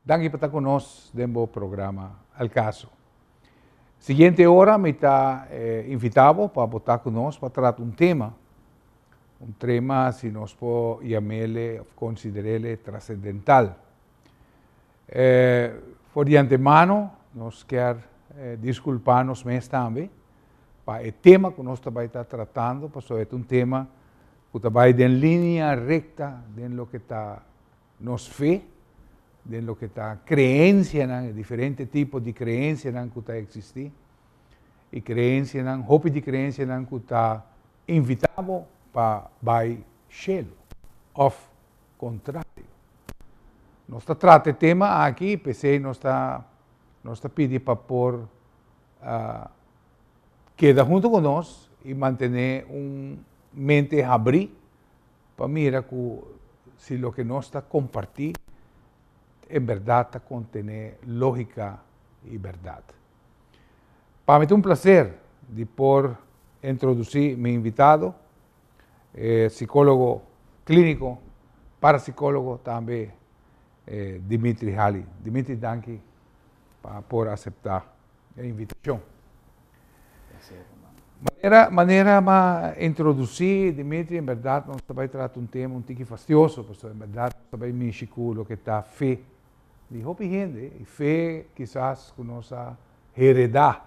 Danki pa ta ku nos den bo programa Al Caso. Siguiente ora mi ta invitá bo pa bo ta ku nos pa trata un tema, un trema si nos por yam'ele òf konsider'ele trasendental. For di antemano nos kier diskulpá nos mes tambe pa e tema ku nos ta bai ta tratando, pasobra e ta un tema ku ta bai den linia rekta den loke ta nos fe, den loke ta kreensianan, e diferente tipo di kreensianan ku ta eksistí, i kreensianan, hopi di kreensianan ku ta invitá bo pa bai shelu òf kontrario. Nos ta trata e tema aki, p'esei nos ta nos ta pidi pa por keda huntu ku nos i mantené un mente habrí pa mira ku si loke nos ta kompartí en bèrdat ta kontené lógika i bèrdat. Pa mi ta un plaser di por introdusí mi invitado, e sikólogo klíniko, parasikólogo tambe Dimitri Hali. Dimitri danki pa por aseptá e invitashon. Manera manera m'a introdusí Dimitri en bèrdat nos ta bai trata un tema un tiki fastioso pasobra en bèrdat nos ta bai mishi ku loke ta fe di hopi hende i fe kisas ku nos a heredá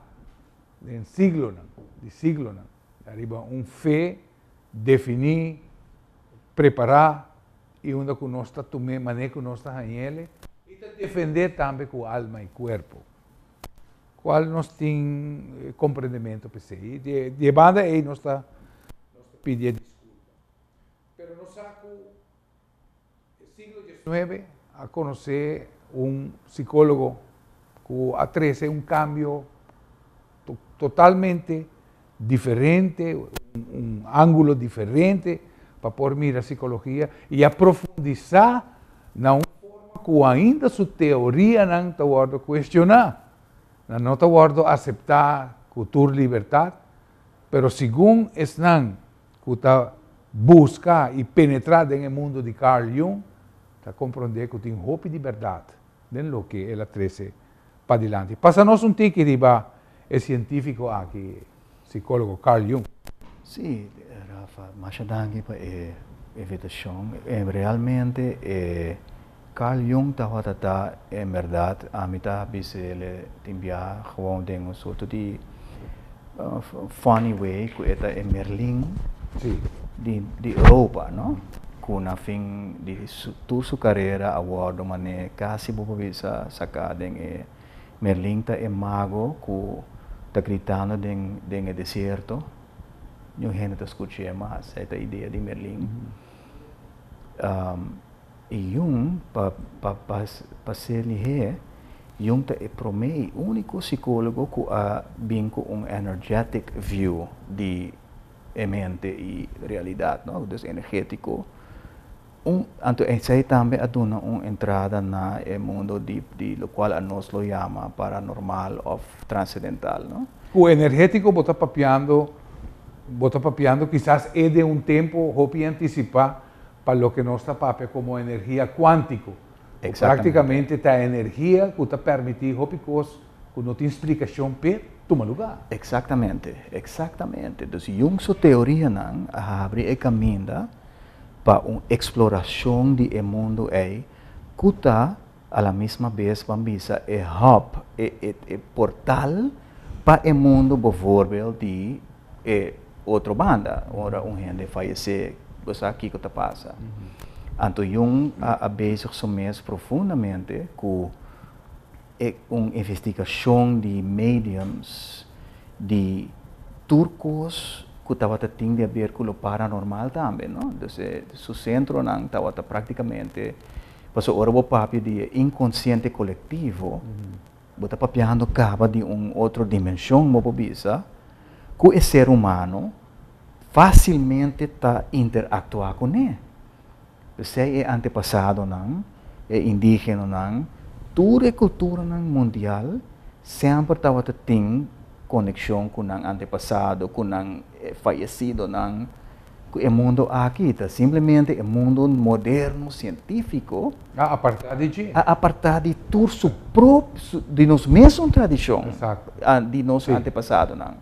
den siglonan di siglonan ariba un fe definí prepará i unda ku nos ta tum'é manera ku nos ta hañ'ele i ta defendé tambe ku alma i kuerpo. Kual nos tin komprendementu p'esei. Di e banda ei nos ta pidi e diskulpa. Pero nos sa ku e siglo diesnuebe a konosé un sikólogo ku a trese un kambio totalmente diferente, un ángulo diferente pa por mira sikologia i a profundisá na un forma ku ainda su teorianan ta wòrdu kuestioná, nan no ta wòrdu aseptá ku tur libertat, pero segun esnan ku ta buska i penetrá den e mundu di Carl Jung ta komprondé ku tin hopi di bèrdat den loke el a trese padilanti. Pasa nos un tiki riba e sientífiko aki, sikólogo Carl Jung. Sí, Rafa, masha danki pa e invitashon. Realmente e Carl Jung tabata ta en bèrdat, ami ta bisa el tin biaha gewoon den un sorto di funny way ku e ta e Merlin di Europa, no? Ku na fin di tur su karera a wòrdu manera kasi bo por bisa saká den e Merlin ta e mago ku ta gritando den den e desierto, niun hende ta skuch'é mas, e ta idea di Merlin. I Jung, pa pa pa ser lihé, Jung ta e promé i úniko sikólogo ku a bin ku un energetic view di e mente i realidat, no? Dus energétiko. Un, anto esei tambe a duna un entrada na e mundo di di lokual anos lo yama paranormal òf transedental, no? Ku energétiko bo ta papiando, bo ta papiando kisas e den un tempu hopi antisipá pa loke nos ta papia komo energia kuántiko, ku práktikamente ta energia ku ta permití hopi kos ku no tin splikashon p'e tuma lugá. Eksaktamente, eksaktamente. Dus Jung su teorianan a habri e kaminda pa un eksplorashon di e mundu ei ku ta a la misma bes ban bisa e hub, e e e portal pa e mundu bovoorbeeld di e otro banda. Ora un hende fayesé bo sa kiko ta pasa. Anto Jung a a bezig su mes profundamente ku e un investigashon di mediums di tur kos ku tabata tin di aber ku lo paranormal tambe, no? Dus e su sentronan tabata praktikamente, pasobra ora bo papia di e inkonsiente kolektivo, bo ta papiando kaba di un otro dimenshon, bo por bisa, ku e ser humano fásilmente ta interaktuá kuné. P'esei e antepasadonan, e indígenonan, tur e kulturanan mundial semper tabata tin konekshon ku nan antepasado, ku nan fayesidonan. Ku e mundo aki ta simplemente e mundo moderno sientífiko. A apartá di dje. A apartá di tur su prop di nos mesun tradishon. Di nos antepasadonan.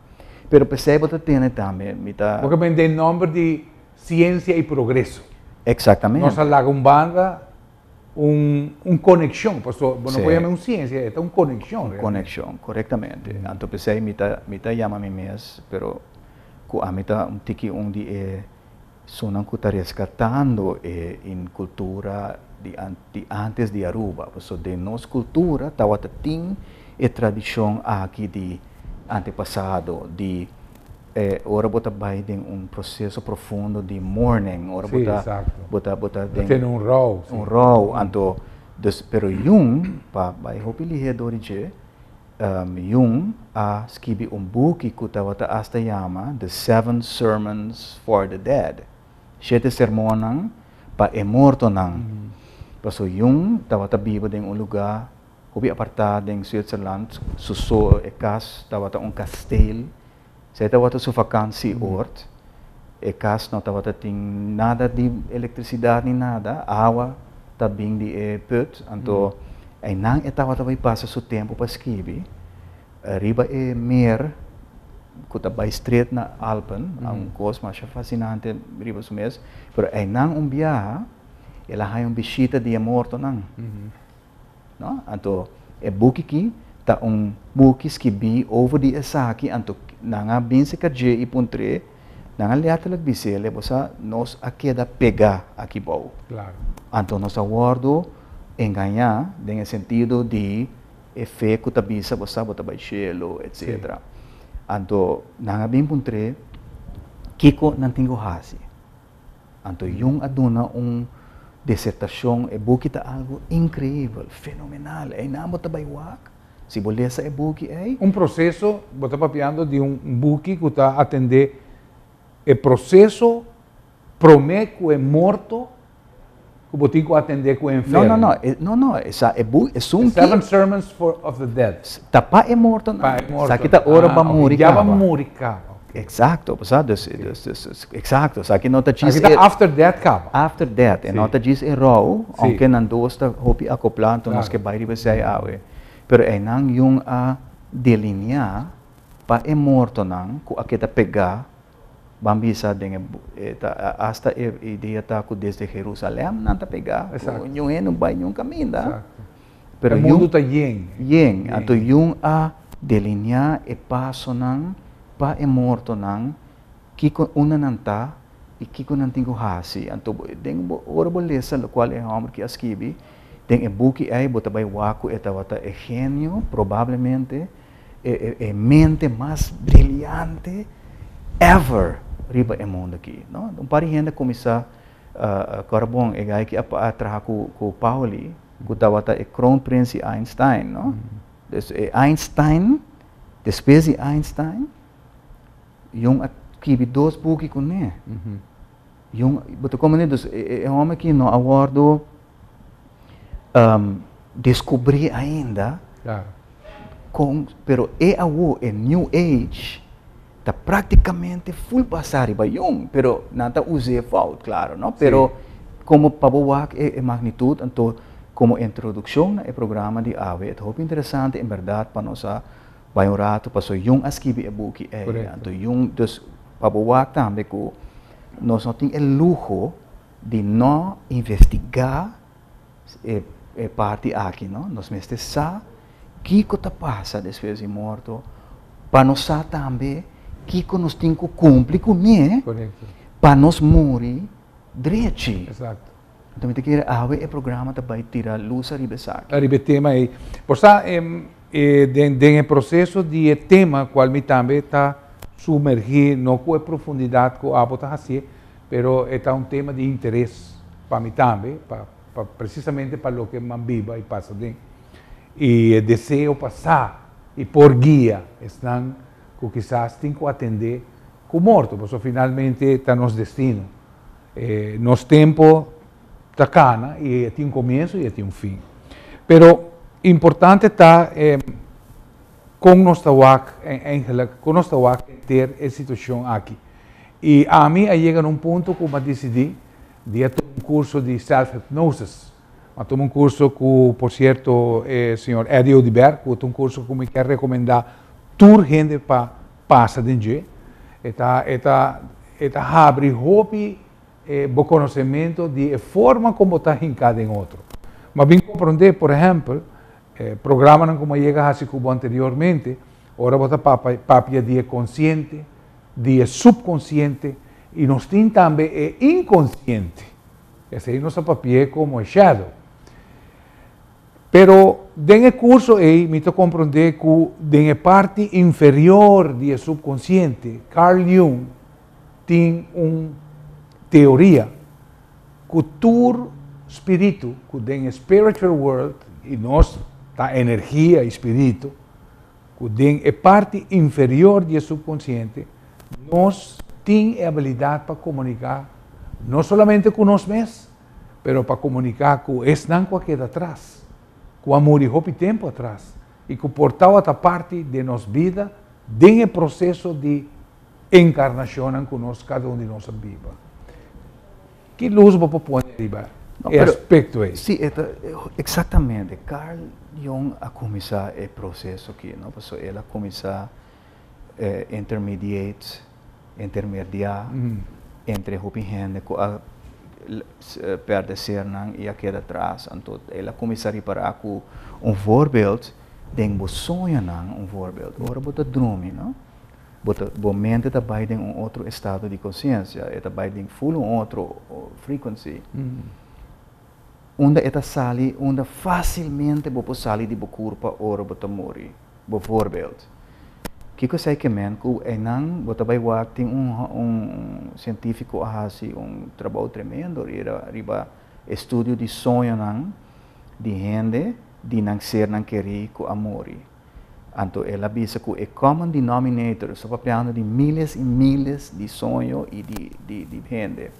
Pero p'esei bo ta tene tambe mi ta. Bo ke men den nòmber di siensia i progreso. Eksaktamente. Nos a laga un banda un konekshon, pasobra bo no por yama un siensia, e ta un konekshon. Un konekshon, korektamente. Anto p'esei mi ta mi ta yama mi mes, pero ku ami ta un tiki un di e esunnan ku ta reskatando e kultura di di antes di Aruba, pasobra den nos kultura tabata tin e tradishon aki di antepasado, di E ora bo ta bai den un proseso profundo di mourning, ora bo ta, bo ta, bo ta den. Tene un rou. Un rou, anto, dus, pero Jung, pa bai hopi lihé dor di dje, Jung a skibi un buki ku tabata asta yama The Seven Sermons for the Dead, Shete Sermonnan pa e Mortonan. Paso Jung tabata biba den un lugá Hopi apartá den Zwitserland, su so e kas tabata un kasteel. Esei tabata su vakantieoord. E kas no tabata tin nada di elektrisidat ni nada, awa ta bin di e put. Anto einan e tabata bai pasa su tempu pa skibi riba e meer ku ta bai stret na Alpen, un kos masha fasinante riba su mes. Pero einan un biaha el a haña un bishita di e mortonan. No? Anto e buki ki ta un buki skibí over di esaki, anto nan a bin serka dje i puntr'é, nan a lèterlik bis'é, Bo sa, nos a keda pegá aki bou. Anto nos a wòrdu engañá den e sentido di e fe ku ta bisa bo sa bo ta bai shelu, etsetera. Anto nan a bin puntr'é kiko nan tin ku hasi. Anto Jung a duna un desertashon, e buki ta algu inkreibel, fenomenal, einan bo ta bai wak, si bo lesa e buki ei. Un proseso, bo ta papiando di un buki ku ta atendé e proseso promé ku e morto ku bo tin ku atendé ku e enfermo. No, no, no, no, no, esa e buki, esun ki. Seven Sermons for of the Dead. Ta pa e mortonan. Pa e mortonan. Esaki ta ora bo a muri kaba. Ya bo a muri kaba. Exacto, bo sa, dus, dus, dus, exacto, esaki no ta djis e. Aki ta after death kaba. After death, e no ta djis e rou, aunke nan dos ta hopi acoplá, anto nos ke bai riba esei awe. Pero einan Jung a delineá pa e mortonan ku a keda pegá, ban bisa den e, ta asta e idea ta ku desde Jerusalèm nan ta pegá, ku niun hende no bai niun kaminda. Pero e mundu ta yen. Yen. Anto Jung a delineá e pasonan pa e mortonan, kiko unda nan ta i kiko nan tin ku hasi. Anto den bo ora bo lesa lokual e hòmber ki a skibi den e buki ei bo ta bai wak ku e tabata e genio, probablemente e e mente mas briliante ever riba e mundu aki, no. Un par di hende a kuminsá kòrda bon e gai ki a traha ku Pauli. Ku tabata e kroonprins di Einstein, no? Dus e Einstein, despues di Einstein, Jung a skibi dos buki kuné. Jung, bo ta komprendé? Dus e hòmber aki no a wòrdu deskubrí ainda. Kon, pero e awo, e New Age, ta práktikamente ful basá riba Jung, pero nan ta us'é fout, klaro, no? Pero komo pa bo wak e magnitut, anto komo introdukshon na e programa di awe, e ta hopi interesante en bèrdat pa nos a bai un ratu, pasobra Jung a skibi e buki ei, anto Jung, dus pa bo wak tambe ku nos no tin e luho di no investigá e e parti aki no, nos mester sa kiko ta pasa despues di morto pa nos sa tambe kiko nos tin ku kumpli kuné pa nos muri drechi. Anto mi ta kere awe e programa ta bai tira lus ariba esaki. Ariba e tema ei. Por sa e den den e proseso di e tema kual mi tambe ta sumergí no ku e profundidat ku abo ta hasié pero e ta un tema di interes pa mi tambe, pa pa precisamente pa loke m'an biba y pasa den. Y e deseo pa sa y por guia esnan cu kisas tin cu atende cu morto, pasobra finalmente ta nos destino. E nos tempo ta cana y e tin un comienzo y e tin un fin. Pero importante ta con nos ta wak, eigenlijk, con nos ta wak henter e situacion aki. I ami a yega na un punto ku mi a disidí di a tuma un kurso di self-hypnosis. Mi a tuma un kurso ku, por sierto, e señor Eddie Oduber, ku ta un kurso ku mi kier rekomendá tur hende pa pasa den dje. E ta e ta e ta habri hopi e bo konosementu di e forma kon bo ta hinká den otro. Mi a bin komprondé, por ehèmpel, e programanan ku mi a yega hasi ku bo anteriormente, ora bo ta papia di e konsiente, di e subkonsiente i nos tin tambe e inkonsiente. Esei nos a papi'é komo e shadow. Pero den e kurso ei mi ta komprondé ku den e parti inferior di e subkonsiente, Carl Jung tin un teoria ku tur spiritu ku den e spiritual world, i nos ta energia i spiritu, ku den e parti inferior di e subkonsiente nos tin e abilidat pa komuniká no solamente ku nos mes, pero pa komuniká ku esnan ku a keda atras, ku a muri hopi tempu atras i ku por tabata parti den nos bida den e proseso di enkarnashonnan ku nos kada un di nos a biba. Ki lus bo por pone riba e aspekto ei? Sí, e ta eksaktamente. Carl Jung a kuminsá e proseso aki, no? Pasobra el a kuminsá intermediate, intermediá entre hopi hende ku a pèrdè sernan i a keda atras. Anto el a kuminsá ripará ku un voorbeeld den bo soñonan, un voorbeeld, ora bo ta drumi, no? Bo ta, bo mente ta bai den un otro estado di konsiensia, e ta bai den ful un otro frequency, unda e ta sali, unda fásilmente bo por sali di bo kurpa ora bo ta muri. Bovoorbeeld, kiko esei ke men? Ku einan bo ta bai wak tin un un sientífiko a hasi un trabou tremendo riba riba estudio di soñonan di hende di nan sernan kerí ku a muri. Anto el a bisa ku e common denominator, esta papiando di miles i miles di soño i di di di hende,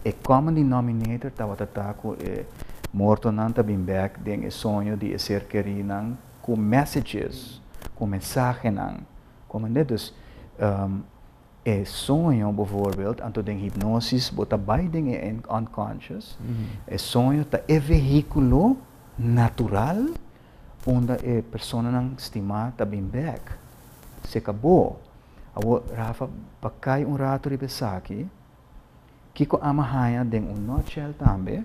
e common denominator tabata ta ku e mortonan ta bin bèk den e soño di e ser kerínan ku messages, ku mensahenan. Komprendé? Dus, e soño bijvoorbeeld, anto den hipnosis bo ta bai den e unconscious, e soño ta e vehíkulo natural unda e personanan stimá ta bin bèk. Se kabó. Awor, Rafa, pa kai un rato riba esaki, kiko ami a haña den un nutshell tambe,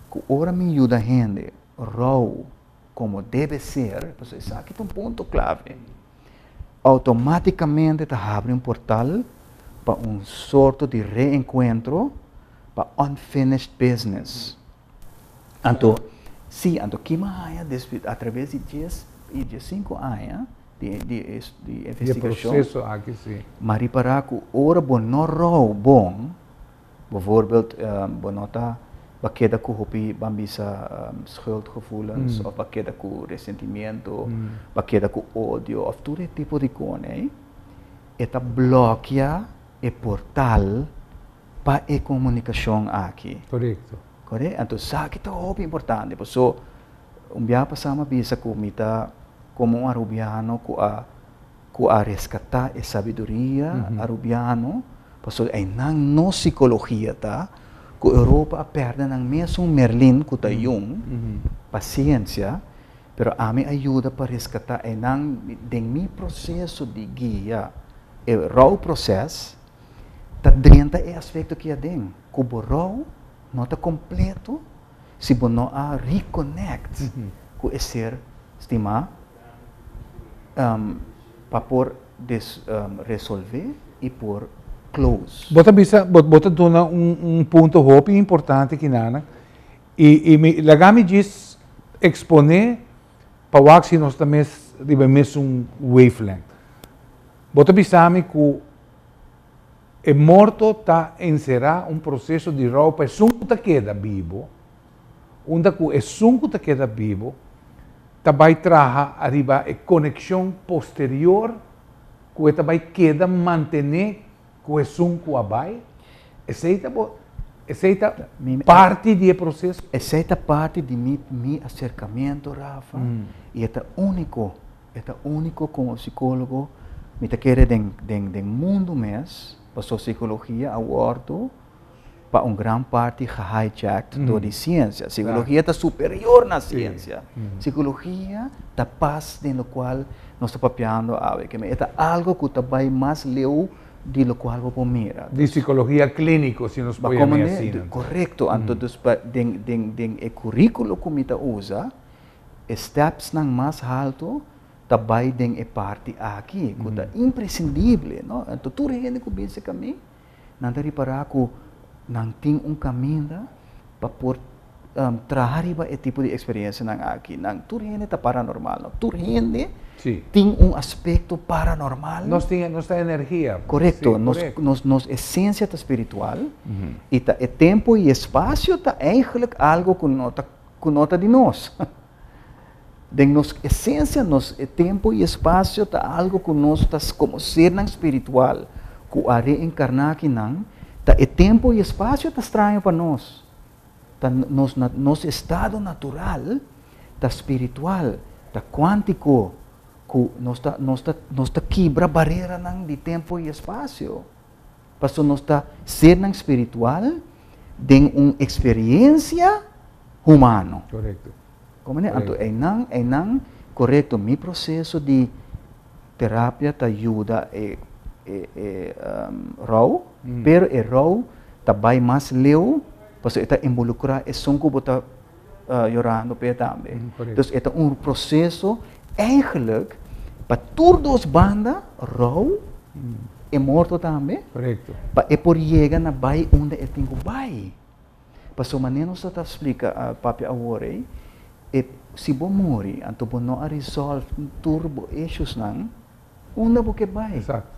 ku ora mi yuda hende rou komo debe ser, pasobra esaki ta un punto klave, outomátikamente ta habri un portal pa un sorto di reenkuentro pa unfinished business. Anto, sí, anto ki mi a haña despues atraves di dies i diesinku aña di di di investigashon, Di e proseso aki, sí. Mi a ripará ku ora bo no rou bon, Bijvoorbeeld, bo no ta ba keda ku hopi ban bisa schuldgevoelens of ba keda ku resentimiento, ba keda ku odio of tur e tipo di kos ei, e ta blòkia e portal pa e komunikashon aki. Korekto. Kore? Anto esaki ta hopi importante paso un biaha pasá mi a bisa ku mi ta komo un arubiano ku a ku a reskatá e sabiduria arubiano, pasobra einan nos sikologia ta ku Europa a pèrdè nan mesun Merlin ku ta Jung, pa siensia, pero ami a yuda pa reskatá einan den mi proseso di guia e rouproses ta drenta e aspekto aki aden, ku bo rou no ta kompleto si bo no a reconnect ku e ser stimá. pa por resolve y por close. Bo ta bisa, bo ta duna un punto hopi importante kinana y mi laga mi djis expone pa wak si nos ta mes riba e mesun wavelength. Bo ta bisa mi cu e morto ta encera un proceso di rou pa esun cu ta keda bibo, unda cu esun cu ta keda bibo ta bai traha ariba e konekshon posterior ku e ta bai keda mantené ku esun ku a bai? Esei ta bo, esei ta parti di e proseso? Esei ta parti di mi mi aserkamentu, Rafa, i e ta úniko, e ta úniko komo sikólogo, mi ta kere den den den mundu mes. Paso psicologia a wordo pa un gran parti gehijacked door di ciencia. Psicologia ta superior na ciencia. Psicologia ta pas den locual nos ta papiando awe. Ke men e ta algo cu ta bay mas leu di locual bo por mira. Di psicologia clinico, si nos por yama asina. Correcto. Anto dus pa den den den e curiculo cu mi ta usa, e stepsnan mas halto ta bai den e parti aki ku ta imprescindible, no? Anto tur hende ku bin serka mi, nan ta ripará ku nan tin un kaminda pa por traha riba e tipo di eksperensianan aki. Nan tur hende ta paranormal, no? Tur hende tin un aspekto paranormal. Nos tin, nos ta energia. Korekto, nos nos nos esensia ta spiritual i ta e tempu i espasio ta eigentlik algu ku no ta ku no ta di nos. Den nos esensia, nos e tempu i espasio ta algu ku nos ta komo sernan spiritual ku a reenkarná akinan, ta e tempu i espasio ta straño pa nos. Ta nos nos estado natural ta spiritual, ta kuántiko, ku nos ta nos ta nos ta kibra bareranan di tempu i espasio. Pasobra nos ta sernan spiritual den un eksperensia humano. Korekto. Komprende? Anto einan, einan, korekto, mi proseso di terapia ta yuda e e e rou, pero e rou ta bai mas leu pasobra e ta involukrá esun ku bo ta yorando p'e tambe. Dus e ta un proseso eigenlijk pa tur dos banda, rou e morto tambe, pa e por yega na bai unda e tin ku bai. Pasobra manera nos ta splika papia awor ei, e si bo muri anto bo no a resolve tur bo issuesnan, unda bo ke bai? Exacto,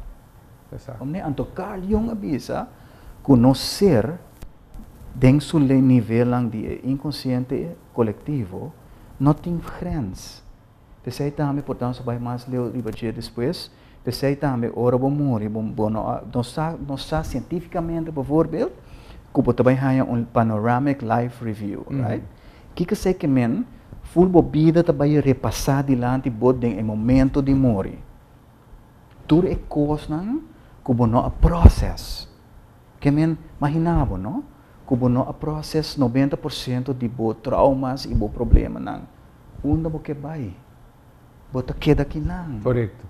exacto. Omne anto Carl Jung a bisa ku nos ser den su nivelnan di e inkonsiente kolektivo no tin grens. P'esei tambe por tanto bai mas leu riba dje despues. P'esei tambe ora bo muri bo bo no a nos sa nos sa sientífikamente bijvoorbeeld ku bo ta bai haña un panoramic life review, right? Kiko esei ke men? Ful bo bida ta bai repasá dilanti bo den e momento di muri. Tur e kosnan ku bo no a proses. Ke men, maginá bo, no? Ku bo no a proses 90% di bo traumas i bo problemanan. Unda bo ke bai? Bo ta keda kinan. Korekto.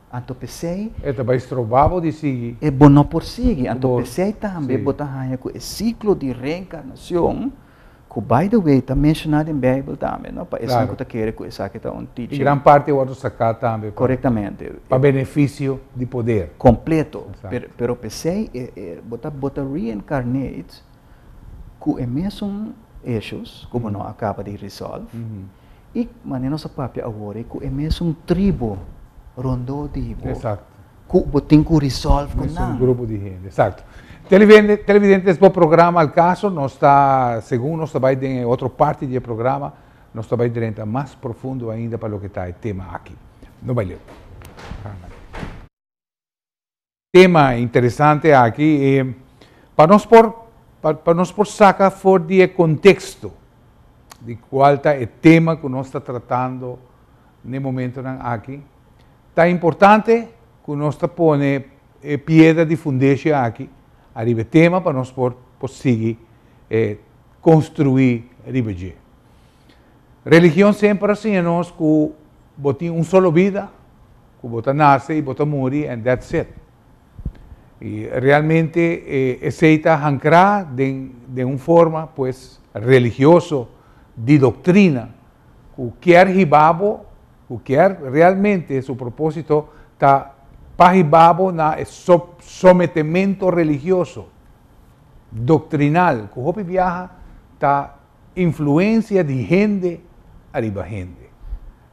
Anto p'esei. E ta bai stroba bo di sigui. E bo no por sigui. Anto p'esei tambe bo ta haña ku e siklo di reenkarnashon, ku by the way ta menshoná den Beibel tambe, no? Pa esnan ku ta kere ku esaki ta un teaching. I gran parti a wòrdu saká tambe pa. Korektamente. Pa benefisio di poder. Kompleto. Pero p'esei e bo ta bo ta reincarnate. Ku e mesun issues ku bo no a kaba di resolve i manera nos a papia awor ku e mesun tribu rondó di bo ku bo tin ku resolve ku nan. Mesun grupo di hende, exacto. Televidente, televidentes bo programa Al Caso nos ta segun nos ta bai den e otro parti di e programa nos ta bai drenta mas profundo ainda pa loke ta e tema aki. No bai leu. Tema interesante aki e pa nos por pa nos por saca for di e contexto di cual ta e tema cu nos ta tratando n'e momentonan aki, ta importante cu nos ta pone e piedra di fundeshi aki ariba e tema pa nos por por sigui construi riba dje. Religion semper a siña nos cu bo tin un solo bida, cu bo ta nace y bo ta muri and that's it. Y realmente esey ta hancra den den un forma pues religioso di doctrina cu kier hiba bo, cu kier realmente su proposito ta pa hiba bo na e sometemento religioso, doctrinal, cu hopi biaha ta influencia di hende ariba hende,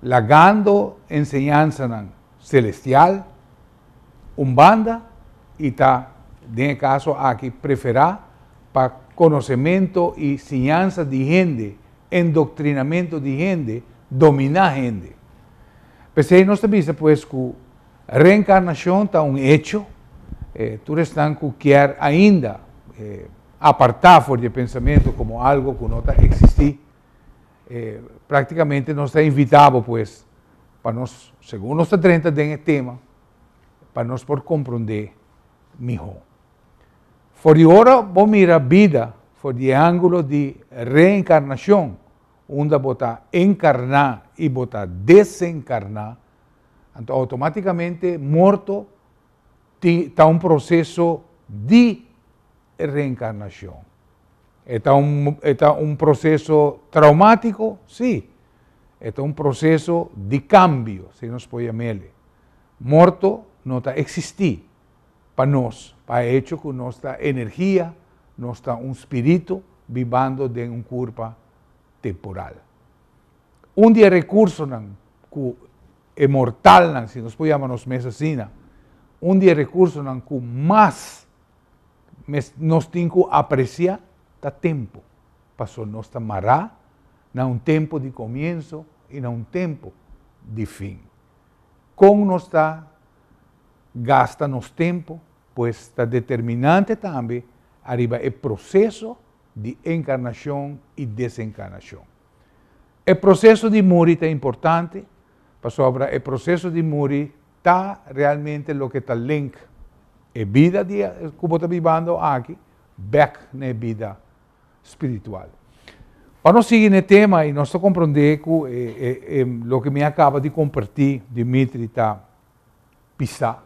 lagando enseñansanan celestial un banda y ta, den e caso aki, prefera pa conocemento y siñansa di hende, endoctrinamento di hende, domina hende. P'esey nos ta bisa pues cu reencarnacion ta un hecho, tur esnan cu kier ainda apartá for di e pensamentu komo algo ku no ta eksistí, práktikamente nos ta invitá bo pues pa nos, segun nos ta drenta den e tema, pa nos por komprondé mihó. For di ora bo mira bida for di e ángulo di reenkarnashon, unda bo ta enkarná i bo ta desenkarná, anto outomátikamente morto tin ta un proseso di reenkarnashon. E ta un e ta un proseso traumátiko? Sí. E ta un proseso di kambio, si nos por yam'el. Morto no ta eksistí pa nos, pa e hecho ku nos ta energia, nos ta un spiritu bibando den un kurpa temporal. Un di e rekursonan ku e mortalnan, si nos por yama nos mes asina, un di e rekursonan ku mas nos tin ku apresiá ta tempu, pasobra nos ta mará na un tempu di komienso i na un tempu di fin. Kon nos ta gasta nos tempu, pues ta determinante tambe ariba e proseso di enkarnashon i desenkarnashon. E proseso di muri ta importante pasobra e proseso di muri ta realmente loke ta link e bida di ku bo ta bibando aki bek na e bida spiritual. Pa nos sigui na e tema i nos ta komprondé ku e loke mi a kaba di kompartí Dimitri ta pisá.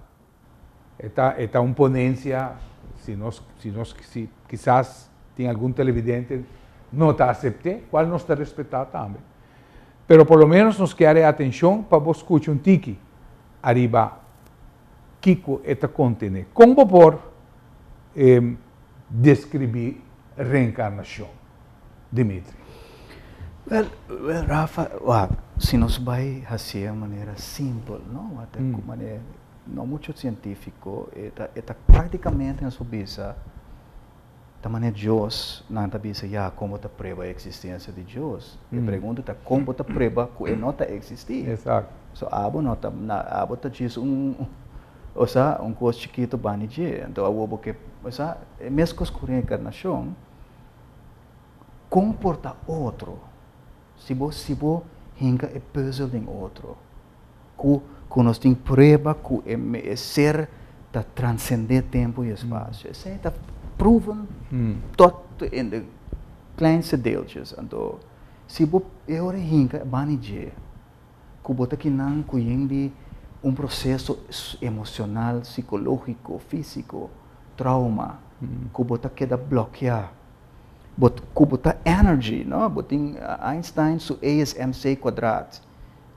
E ta e ta un ponensia si nos si nos si kisas tin algun televidente no ta asept'é, kual nos ta respetá tambe. Pero por lo menos nos kier e atenshon pa bo skucha un tiki ariba kiko e ta kontené. Kon bo por deskribí reenkarnashon, Dimitri? Wel, wel Rafa, wak, si nos bai hasié un manera simpel, no? Wak ta ku manera no mucho sientífiko, e ta e ta práktikamente nos por bisa ta manera Dios, nan ta bisa ya kon bo ta prueba e eksistensia di Dios? E pregunta ta kon bo ta prueba ku e no ta eksistí? So abo no ta abo ta djis un osea un kos chikito banda di dje, anto awor bo ke osea e mes kos ku reenkarnashon. Kon por ta otro si bo si bo hinka e puzzel den otro? Ku ku nos tin prueba ku e e ser ta transendé tempu i espasio. Esei ta proven tot in de kleinste deeltjes. Anto si bo e ora hinka e bani dje ku bo ta kinan ku yen di un proseso emocional, sikológiko, físiko, trauma ku bo ta keda blòkiá. Bo ku bo ta energy, no? Bo tin Einstein su E is mc kwadraat.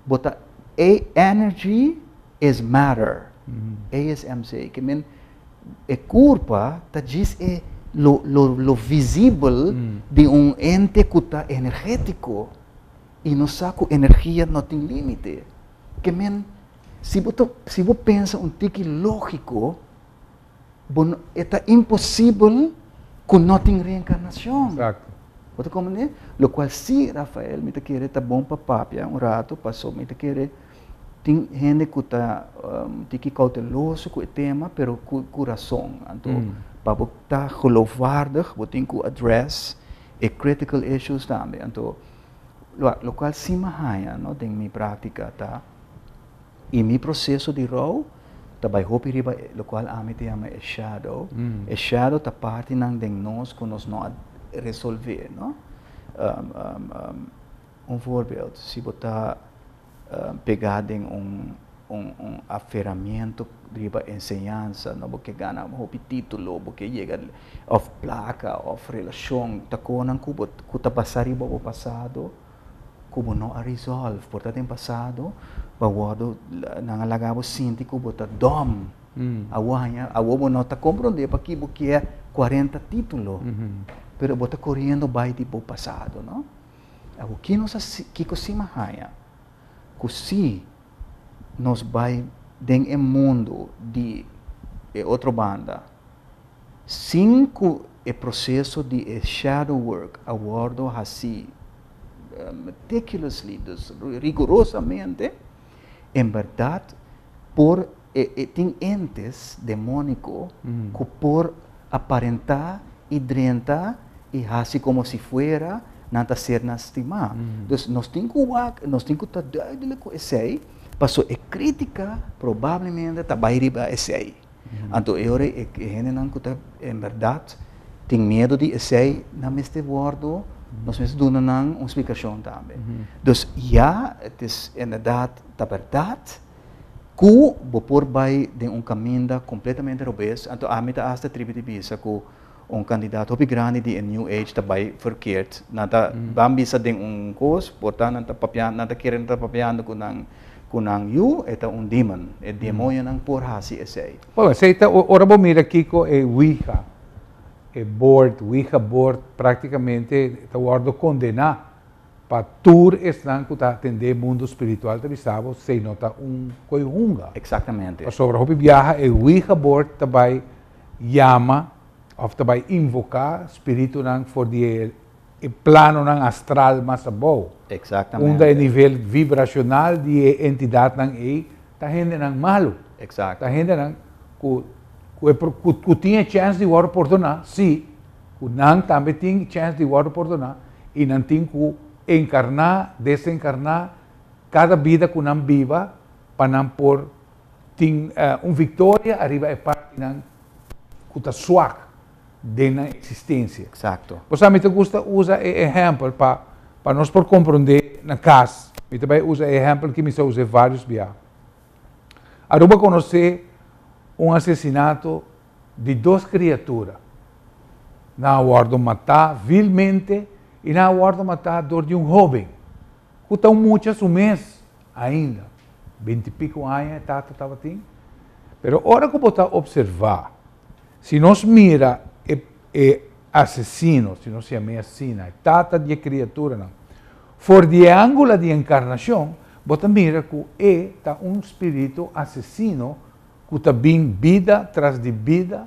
Bo ta e energy is matter. E is mc. Ke men e kurpa ta djis e lo lo lo visibel di un ente ku ta energetiko i nos sa ku energia no tin limite. Ke men si bo ta si bo pensa un tiki lógiko. Bo no, e ta imposibel ku no tin reenkarnashon. Exacto. Bo ta komprendé? Lokual si, Rafael, mi ta kere ta bon pa papia un rato, paso mi ta kere tin hende ku ta tiki kouteloso ku e tema, pero ku ku rason. Anto pa bo ta geloofwaardig, bo tin ku address e critical issues tambe. Anto, lokual si mi a haña, no, den mi práktika ta. I mi proseso di rou ta bai hopi riba lokual ami ta yama e shadow. E shadow ta partinan den nos ku nos no a resolvé, no? Un voorbeeld, si bo ta pegá den un un aferamiento riba enseñansa, no? Bo ke gana hopi título, bo ke yega òf plaka òf relashon, ta konan ku bo ku ta basá riba bo pasado. ku bo no a resolve, por ta den pasado bo a wòrdu, nan a laga bo sinti ku bo ta dòm, awor haña, awor bo no ta komprondé paki bo kier kuarenta título, pero bo ta koriendo bai di bo pasado, no? Awor ki nos a kiko si mi a haña? Ku si nos bai den e mundu di e otro banda sin ku e proseso di e shadow work a wòrdu hasí meticulously, dus rigurosamente, en bèrdat por e tin entes demóniko ku por aparentá i drenta i hasi komo si fuera nan ta sernan stimá. Dus nos tin ku wak, nos tin ku ta duidelik ku esei, pasobra e krítika probablemente ta bai riba esei. Anto e ora e hendenan ku ta en bèrdat tin miedu di esei, nan mester wòrdu, nos mester duna nan un splikashon tambe. Dus ya, het is inderdaad ta bèrdat ku bo por bai den un kaminda kompletamente robes, anto ami ta asta tribi di bisa ku un kandidat hopi grandi di e New Age ta bai verkeerd. Nan ta ban bisa den un kos, por ta nan ta papia, nan ta kere nan ta papiando ku nan ku nan yu, e ta un demon. E demoñonan por hasi esei. Bueno, esei ta ora bo mira kiko e Ouija, e board, Ouija board praktikamente ta wòrdu kondená pa tur esnan ku ta atendé mundu spiritual ta bisa bo esei no ta un koi hunga. Eksaktamente. Pasobra hopi biaha e Ouija board ta bai yama òf ta bai invoká spiritunan for di e e planonan astral mas abou. Exactamente. Unda e nivel vibracional di e entidadnan ei ta hendenan malu. Exacto. Ta hendenan ku ku e ku ku tin e chèns di wòrdu pordoná, sí, ku nan tambe tin chèns di wòrdu pordoná i nan tin ku enkarná, desenkarná kada bida ku nan biba pa nan por tin un viktoria ariba e partinan ku ta swak den nan eksistensia. Eksakto. Bo sa mi ta gusta usa e ehèmpel pa pa nos por komprondé na kas. Mi ta bai usa e ehèmpel ki mi sa us'é vários bia. Aruba konosé un asesinato di dos kriatura. Nan a wòrdu matá vilmente i nan a wòrdu matá dor di un hóben ku ta un mucha su mes ainda. Binti piko aña e tata tabatin. Pero ora ku bo ta opservá Si nos mira e e asesino, si nos yam'é asina, e tata di e kriaturanan, for di e angula di enkarnashon, bo ta mira ku e ta un spiritu asesino ku ta bin bida tras di bida,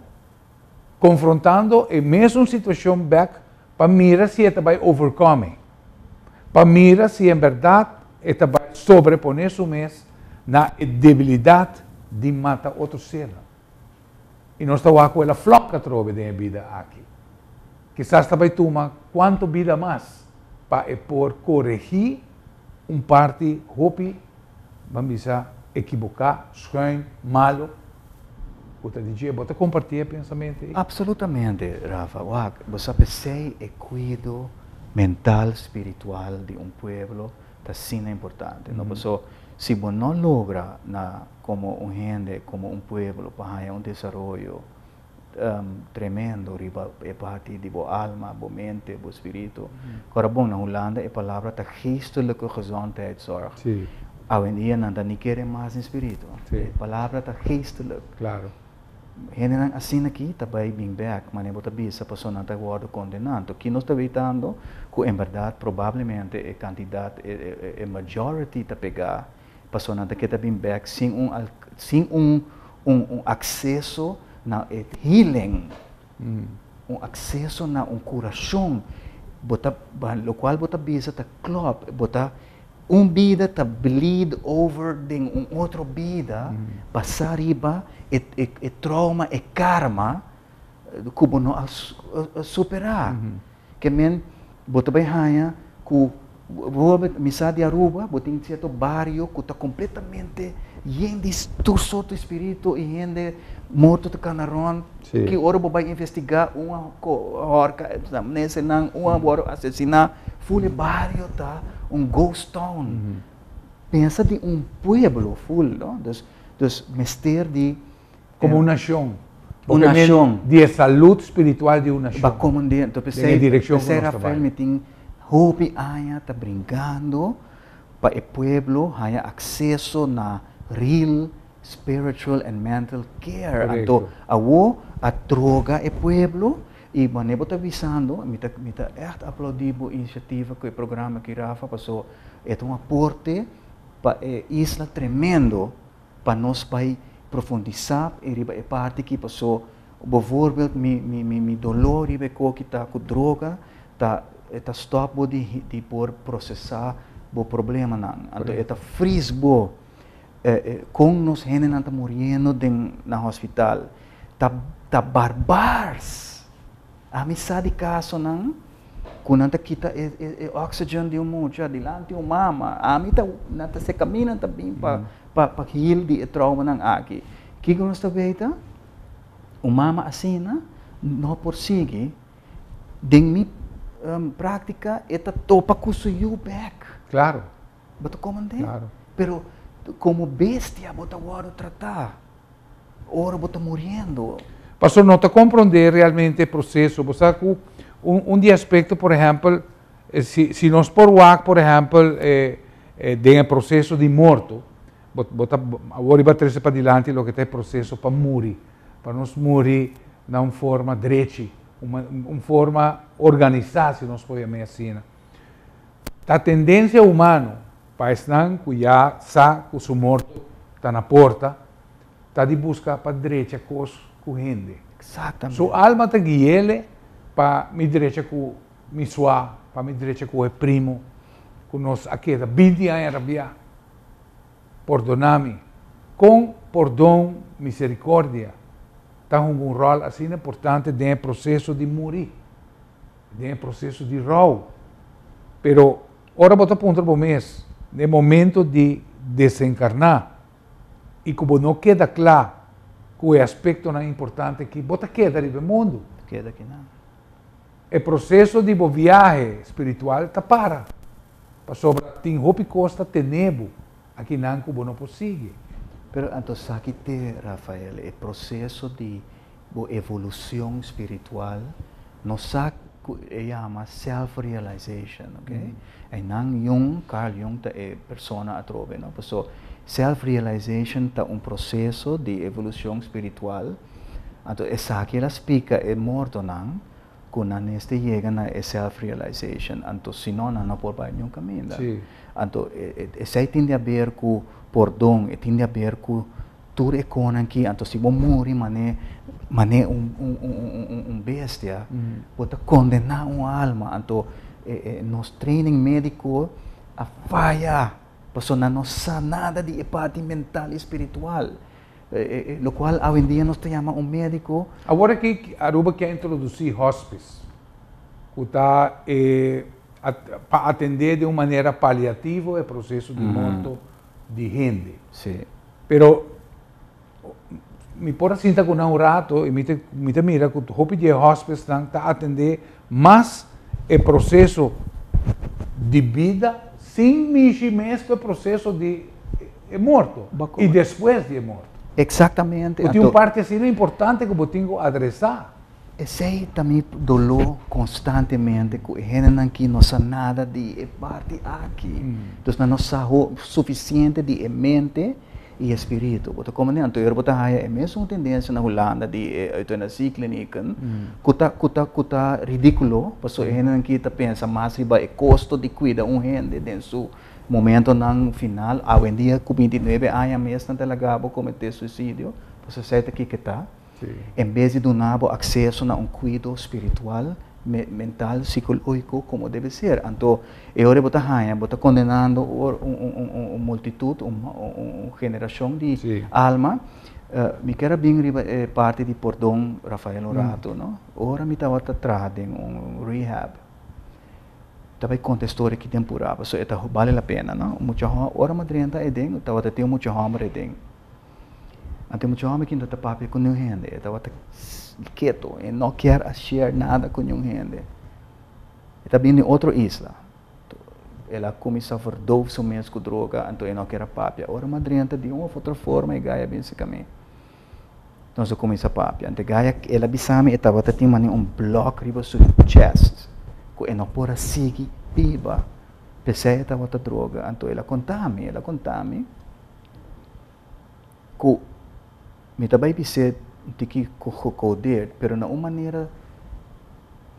konfrontando e mesun situashon bèk pa mira si e ta bai overkome, pa mira si en bèrdat e ta bai sobreponé su mes na e debilidat di mata otro sernan. I nos ta wak ku el a flòk atrobe den e bida aki. Kisas ta bai tuma kuantu bida mas pa e por koregí un parti hopi, ban bisa, ekiboká, schuin, malu, ku ta di dje. Bo ta kompartí e pensamentu ei? Absolutamente, Rafa. Wak, bo sa p'esei e kuido mental, spiritual di un pueblo ta asina importante. No paso si bo no logra na komo un hende, komo un pueblo pa haña un desaroyo tremendo riba e parti di bo alma, bo mente, bo spiritu. Kora bon, na Hulanda e palabra ta geestelijke gezondheidszorg. Awendia nan ta ni kere mas den spiritu. E palabra ta geestelijk. Hendenan asina aki ta bai bin bek, manera bo ta bisa, pasobra nan ta wòrdu kondená. Anto ki nos ta wetando ku en bèrdat probablemente e kantidat, e majority ta pegá Pasobra nan ta keda bin bek sin un sin un un akseso na e healing, un akseso na un kurashon. Bo ta lokual bo ta bisa ta klòp, bo ta un bida ta bleed over den un otro bida basá riba e e trauma, e karma ku bo no a superá. Ke men bo ta bai haña ku bijvoorbeeld mi sa di Aruba bo tin sierto bario ku ta kompletamente yen di tur sorto di spiritu i hende morto ta kana rònt. Ki ora bo bai investigá un a hòrka nesenan, un a wòrdu asesiná, ful e bario ta un ghost town. Pensa di un pueblo ful, no? Dus dus mester di. Como un nacion. Un nacion. Di e salud spiritual di un nacion. Ba como un di, Den e direccion cu nos ta bai. Rafael mi tin hopi aña ta bringando pa e pueblo haya acceso na real spiritual and mental care. Anto awo a droga e pueblo y wanneer bo ta bisando, mi ta mi ta echt aplaudi bo iniciativa cu e programa aki Rafa paso e ta un aporte pa e isla tremendo. Pa nos bai profundisá e riba e parti aki paso bovoorbeeld mi mi mi mi doló riba e koki ta ku droga ta e ta stòp bo di di por prosesá bo problemanan anto e ta fris bo kon nos hendenan ta muriendo den na hospital ta ta barbars. Ami sa di kasonan ku nan ta kita e e oxygen di un mucha dilanti un mama. Ami ta nan ta se kaminda nan ta bin pa pa pa heal di e traumanan aki. Kiko nos ta weta? Un mama asina no por sigui. Den mi práktika e ta topa ku su yu bèk. Klaro. Bo ta komand'é? Klaro. Pero komo bestia bo ta wòrdu tratá ora bo ta muriendo. Pasobra no ta komprondé realmente e proseso. Bo sa ku un di e aspekto, por ehèmpel, si nos por wak, por ehèmpel, den e proseso di morto, bo ta awor riba trese padilanti loke ta e proseso pa muri, pa nos muri na un forma drechi, un forma organisá, si nos por yam'é asina. Ta tendensia humano pa esnan ku ya sa ku su morto ta na porta, ta di buska pa drecha kos ku hende. Su alma ta gui'ele pa mi drecha ku mi sua, pa mi drecha ku e primo ku nos a keda binti aña rabiá. Pordoná mi. Kon pordon, misericordia, ta hunga un ròl asina importante den e proseso di muri, den e proseso di rou? Pero ora bo ta puntra bo mes den e momento di desenkarná i ku bo no keda kla ku e aspektonan importante aki, bo ta keda riba e mundu. Keda kinan. E proseso di bo viahe spiritual ta para. Pasobra tin hopi kos ta tene bo akinan ku bo no por sigui. Pero anto sa ki te, Rafael, e proseso di bo evolucion spiritual no sa ku e yama self realization, ok? Einan Jung, Carl Jung ta e persona atrobe, no? Paso self realization ta un proseso di evolucion spiritual, anto esaki el a splika e mortonan ku nan mester yega na e self realization, anto si no nan no por bai niun kaminda. Anto esei tin di haber ku pordon, e tin di haber ku tur e konan aki, anto si bo muri mane mane un un bestia, bo ta kondená un alma, anto nos training mediko a faya, pasobra nan no sa nada di e parti mental i spiritual. Locual awendia nos ta yama un medico. Awor aki Aruba ke a introduci hospice, cu ta e pa atende den un manera paliativo e proceso di morto di hende. Pero mi por a sinta cu nan un rato y mi ta mi ta mira cu hopi di e hospicenan ta atende mas e proceso di bida sin mishi mes cu e proceso di e morto i despues di e morto. Exactamente. Bo tin un parti asina importante ku bo tin ku adresá. Esei ta mi doló konstantemente ku e hendenan ki no sa nada di e parti aki. Dus nan no sa sufisiente di e mente i e spiritu. Bo ta komprendé? Anto ora bo ta haya e mesun tendensia na Hulanda di e euthanasieklinieken ku ta ku ta ku ta ridíkulo pasobra e hendenan ki ta pensa mas riba e kosto di kuida un hende den su Momentonan final, awendia ku 29 aña mes nan ta laga bo kometé suisidio, pasobra esei ta kiko ta. En bes di duna bo akseso na un kuido spiritual, mental, sikológiko komo debe ser. Anto e ora bo ta haña, bo ta kondenando un multitut, un generashon di alma. Mi kier a bin riba e parti di pordon, Rafael, un rato, no? Ora mi tabata traha den un rehab. Ta bai konta e storia ki den purá, pasobra e ta bale la pena, no? Un mucha hòmber, ora mi a drenta aden, tabata tin un mucha hòmber aden. Anto e mucha hòmber aki no ta papia ku niun hende, e tabata ketu, e no kier a share nada ku niun hende. E ta bini di otro isla. El a kuminsá verdoof su mes ku droga, anto e no kier a papia. Ora mi a drenta, di un òf otro forma e gai a bin serka mi. Nos a kuminsá papia. Anto Gaya el a bisa mi e tabata tin manera un blòk riba su chest ku e no por a sigui biba. P'esei e tabata droga. Anto el a konta mi, el a konta mi ku mi ta bai bis'é un tiki gecodeerd, pero na un manera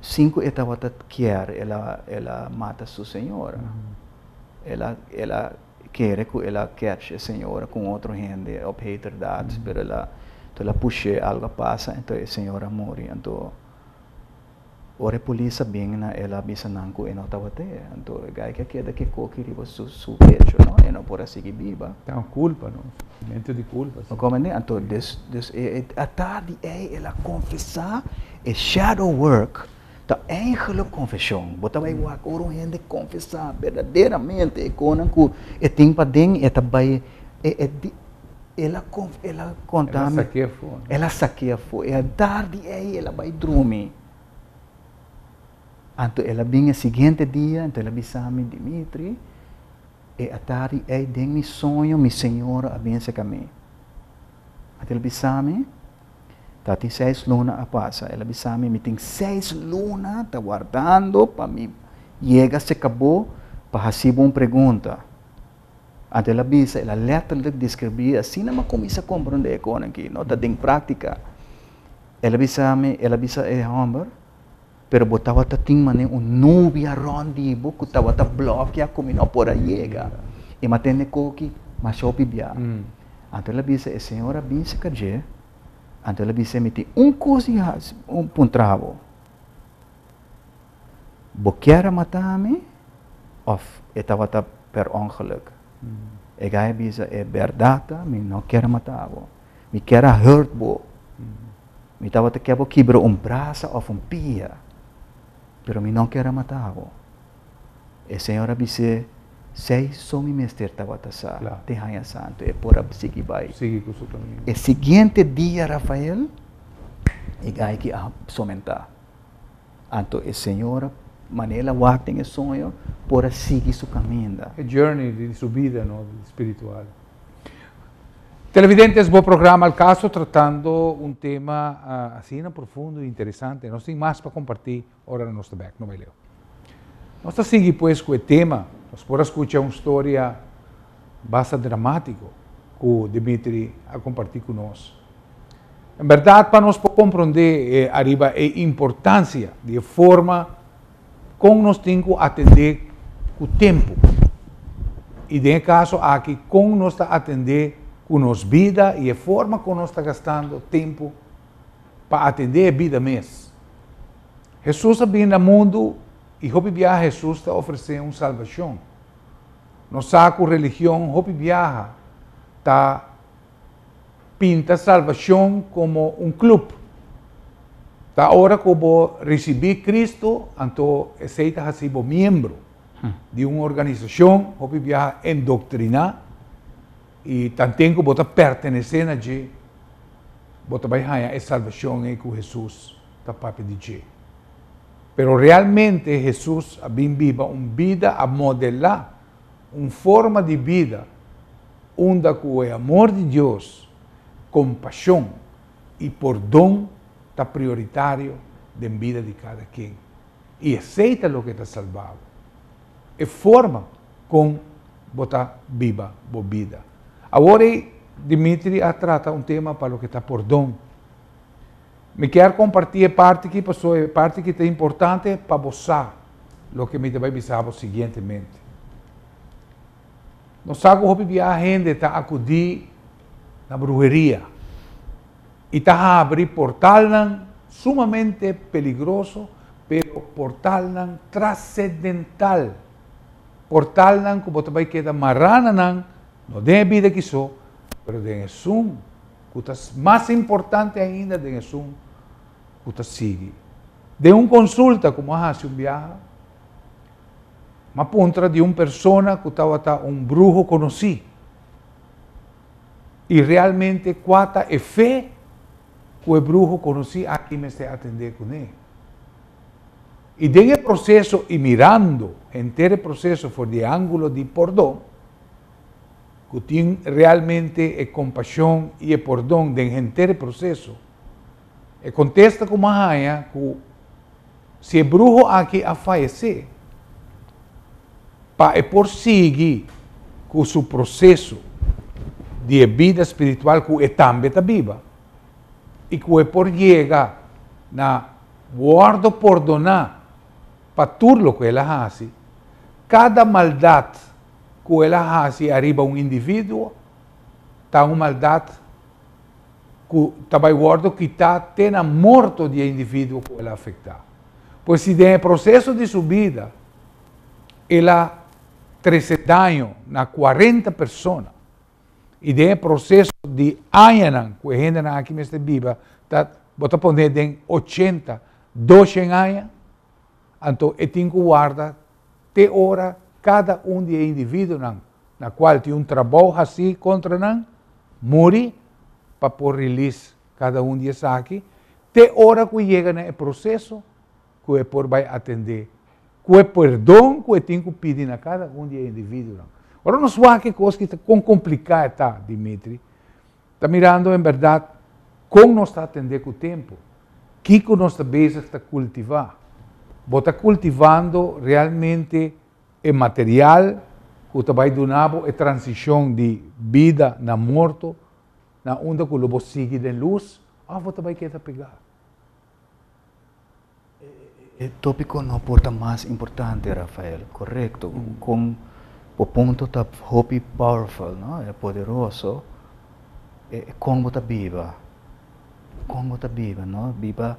sin ku e tabata kier el a el a mata su señora. El a el a kere ku el a catch e señora ku un otro hende op heterdaad, pero el a anto el a push'é, algo a pasa, anto e señora a muri. Anto ora e polis a bin na el a bisa nan ku e no tabata e, anto e guy ke a keda ke koki riba su su pecho no, e no por a sigui biba. Ta un kulpa no, sentimiento di kulpa si. Bo komprende? Anto dus dus e ata di ei el a konfesá e shadow work. Ta eigenlijk konfeshon. Bo ta bai wak ora un hende konfesá berdaderamente e konan ku e tin paden, e ta bai e e di. El a el a konta mi. El a sak'é afó. El a sak'é afó. E atardi ei el a bai drumi. Anto el a bin e siguiente dia, anto el a bisa mi, Dimitri, e atardi ei den mi soño mi señora a bin serka mi. Anto el a bisa mi, ta tin seis luna a pasa, el a bisa mi, mi tin seis luna ta wardando pa mi yega serka bo pa hasi bo un pregunta. Anto el a bisa, el a letterlijk deskribí, asina mi a kuminsá komprondé e konan aki, no ta den práktika. El a bisa mi, el a bisa e hòmber, Pero bo tabata tin manera un nubia rònt di bo ku tabata blòkia ku mi no por a yega. I mi a tende koki masha hopi bia. Anto el a bisa, e señor a bin serka dje, anto el a bisa, mi tin un kos di hasi, un puntra bo. Bo kier a mata mi òf e tabata per ongeluk? E gai a bisa, e bèrdat ta, mi no kier a mata bo. Mi kier a hurt bo. Mi tabata kier bo kibra un brasa òf un pia, pero mi no kier a mata bo. E Señor a bis'é, Sei so mi mester tabata sa te haña santu. E por a sigui bai. Sigui ku su kaminda. E siguiente dia Rafael, e gai ki a somentá. Anto e Señor a manera el a wak den e soño por a sigui su kaminda. E journey di su bida, no, spiritual. Televidentes, bo programa Al Caso tratando un tema asina profundo y interesante. Nos tin mas pa comparti ora nos ta bek, no bay leu. Nos ta sigui pues cu e tema. Nos por a scucha un storia basta dramatico cu Dimitri a comparti cu nos. En berdad pa nos por compronde ariba e importancia di e forma Kon nos tin ku atendé ku tempu? I den e kaso aki, kon nos ta atendé ku nos bida i e forma kon nos ta gastando tempu pa atendé e bida mes? Hesus a bini na mundu i hopi biaha Hesus ta ofresé un salbashon. Nos sa ku religion hopi biaha ta pinta salbashon komo un klup. Ta ora ku bo risibí Kristu, anto esei ta hasi bo miembro di un organisashon hopi biaha endoktriná, i tanten ku bo ta pertenesé na dje, bo ta bai haña e salbashon ei ku Hesus ta papia di dje. Pero realmente Hesus a bin biba un bida, a modelá un forma di bida unda ku e amor di Dios, kompashon i pordon ta prioritario den bida di kada ken. I esei ta loke ta salba bo, e forma kon bo ta biba bo bida. Awor ei Dimitri a trata un tema pa loke ta pordon. Mi kier kompartí e parti aki pasobra e parti aki ta importante pa bo sa loke mi ta bai bisa bo siguientemente. Nos sa ku hopi biaha hende ta akudí na bruheria i ta habri portalnan sumamente peligroso, pero portalnan trasedental, portalnan ku bo ta bai keda mará na nan, no den e bida aki so, pero den esun ku ta mas importante ainda den esun ku ta sigui. Den un konsulta ku mi a hasi un biaha, mi a puntra di un persona ku tabata un bruho konosí i realmente kua ta e fe ku e bruho konosí aki mester atendé kuné. I den e proseso i mirando henter e proseso for di e ángulo di pordon, ku tin realmente e kompashon i e pordon den henter e proseso, e kontesta ku mi a haña ku si e bruho aki a fayesé, pa e por sigui ku su proseso di e bida spiritual ku e tambe ta biba i ku e por yega na wòrdu pordoná pa tur loke el a hasi, kada maldat ku el a hasi ariba un individuo ta un maldat ku ta bai wòrdu kitá te na morto di e individuo ku el a afektá. Pues si den e proseso di su bida el a trese daño na kuarenta persona i den e proseso di añanan ku e hendenan aki mester biba ta bo ta pone den ochenta, doshen aña, anto e tin ku warda te ora kada un di e individuonan na kual tin un trabou hasí kontra nan, Muri pa por release kada un di esaki, te ora ku yega na e proseso ku e por bai atendé ku e perdon ku e tin ku pidi na kada un di e individuonan. Ora nos wak e kos ki ta kon kompliká e ta, Dimitri, ta mirando en bèrdat kon nos ta atendé ku tempu, kiko nos ta bezig ta kultivá. Bo ta kultivando realmente e material ku ta bai duna bo e transishon di bida na morto, na unda ku lo bo sigui den lus òf bo ta bai keda pegá? E tópiko no por ta mas importante, Rafael. Korekto. Kon bo punto ta hopi powerful, no? E poderoso. E kon bo ta biba. Kon bo ta biba, no? Biba,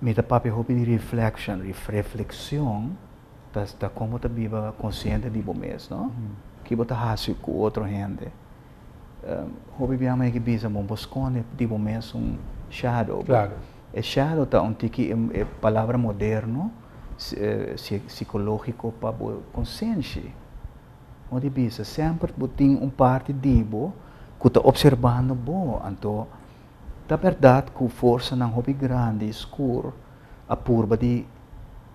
mi ta papia hopi di reflection, reflexion ta ta kon bo ta biba konsiente di bo mes, no? Ki bo ta hasi ku otro hende. Hopi biaha mi a bisa bo, bo skonde di bo mes un shadow. E shadow ta un tiki e palabra moderno sikológiko pa bo konsenshi. Bo di bisa semper bo tin un parti di bo ku ta opserbando bo. Anto ta bèrdat ku forsanan hopi grandi i skur a purba di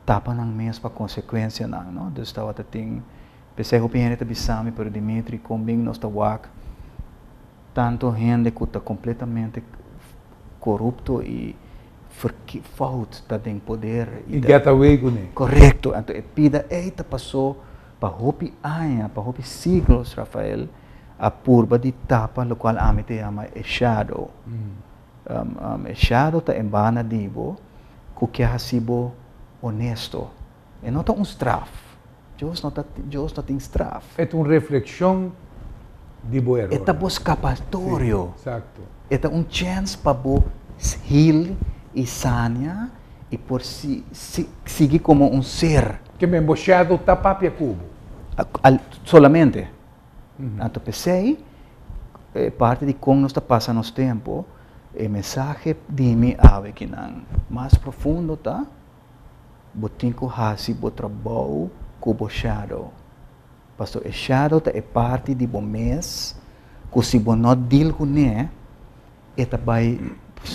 tapa nan mes pa konsekuensianan, no? Dus tabata tin P'esei hopi hende ta bisa mi, pero Dimitri, kon bin nos ta wak tantu hende ku ta kompletamente korupto i fout ta den poder i get away kuné. Korekto. Anto e pida ei ta pasó pa hopi aña, pa hopi siglos, Rafael, a purba di tapa lokual ami ta yama e shadow. E shadow ta e banda di bo ku ke hasi bo honesto. E no ta un straf. Dios no ta, Dios no tin straf. E ta un reflexion di bo erornan. E ta bo skapatorio. Si, exacto. E ta un chens pa bo heal i sania i por si, si, sigui komo un ser. Ke men bo shadow ta papia ku bo. Al, solamente. Anto p'esei, e parti di kon nos ta pasa nos tempu, e mensahe di mi awe kinan mas profundo ta, Bo tin ku hasi bo trabou ku bo shadow. Pasobra e shadow ta e parti di bo mes ku si bo no deal kuné, e ta bai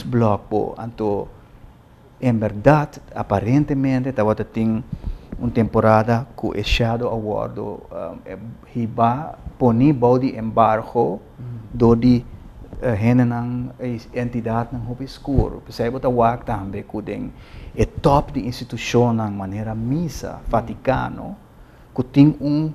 blòk bo. Anto, en bèrdat, aparentemente tabata tin un temporada ku e shadow a wòrdu hibá, poní bou di embargo dor di hendenan, entidatnan hopi skur. P'esei bo ta wak tambe ku den e top di institushonnan manera misa, Vatikano, ku tin un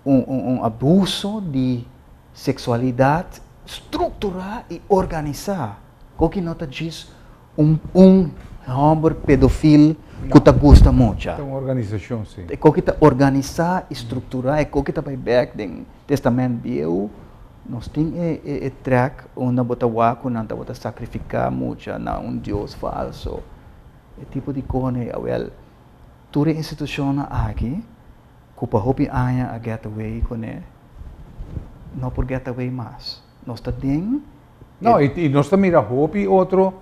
un abuso di seksualidat strukturá i organisá. Koki no ta djis un un hòmber pedofil ku ta gusta mucha. Ta un organisashon, si. E koki ta organisá i strukturá, e koki ta bai bèk den Testament Bieu. Nos tin e e e trèk unda bo ta wak ku nan tabata sakrifiká mucha na un dios falso. E tipo di kos ei. Awèl, tur e institushonnan aki ku pa hopi aña a get away kuné, no por get away mas. Nos ta den No, i nos ta mira hopi otro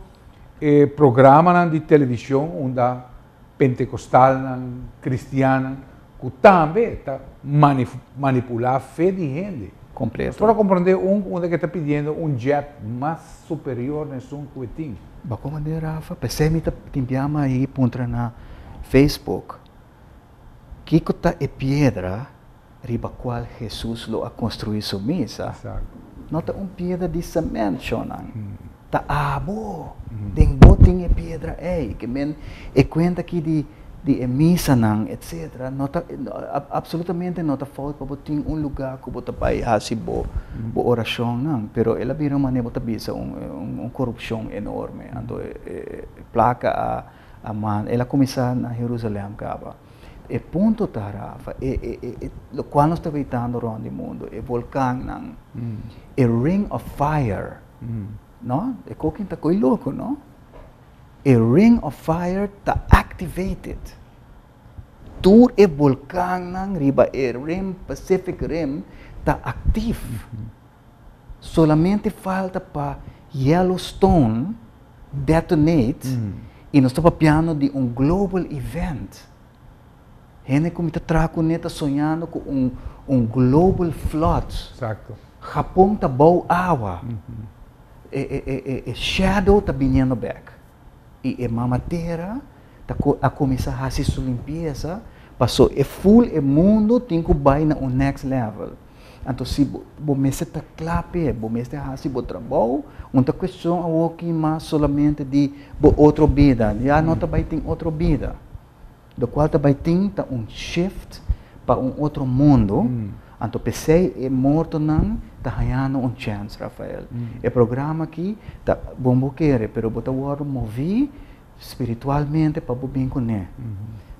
e programanan di televishon unda pentekostalnan, kristiannan, ku tambe ta manipulá fe di hende. Kompleto. Nos por a komprondé un unda ke ta pidiendo un jet mas superior na esun ku e tin. Bo komprondé, Rafa? P'esei mi ta tin biama ahi puntra na Facebook, Kiko ta e piedra riba cual Jesus lo a construi su misa, no ta un piedra di cement, shonnan. Ta abo! Den bo tin e piedra ei. Ke men e cuenta aki di di e misanan, etcetera, no ta absolutamente no ta fout pa bo tin un lugar cu bo ta bay haci bo bo oracionnan, pero el a bira un manera bo ta bisa un un corupcion enorme. Anto e placa a a manda, el a cuminsa na Jerusalem caba. E punto ta, Rafa, e, e, e, e locual nos ta weitando rond di mundo, e volcannan, e ring of fire, no? E kokin ta koe loco, no? E ring of fire ta activated. Tur e volcannan riba e rim, Pacific Rim, ta actief. Solamente falta pa Yellowstone detonate y nos ta papiando di un global event. Hende cu mi ta traha cune ta soñando cu un un global flood. Exacto. Japon ta bou awa. E shadow ta biniendo bèk. I e mama tera ta a kuminsá hasi su limpiesa paso e full e mundu tin ku bai na un next level. Anto si bo bo mester ta kla p'e, bo mester hasi bo trabou, un ta kuestion awoki mas solamente di bo otro bida, ya no ta bai tin otro bida. Lokual ta bai tin ta un shift pa un otro mundu, anto p'esei e mortonan ta hañando un chèns, Rafael. E programa aki ta bon bo kere, pero bo ta wòrdu moví spiritualmente pa bo bin kuné,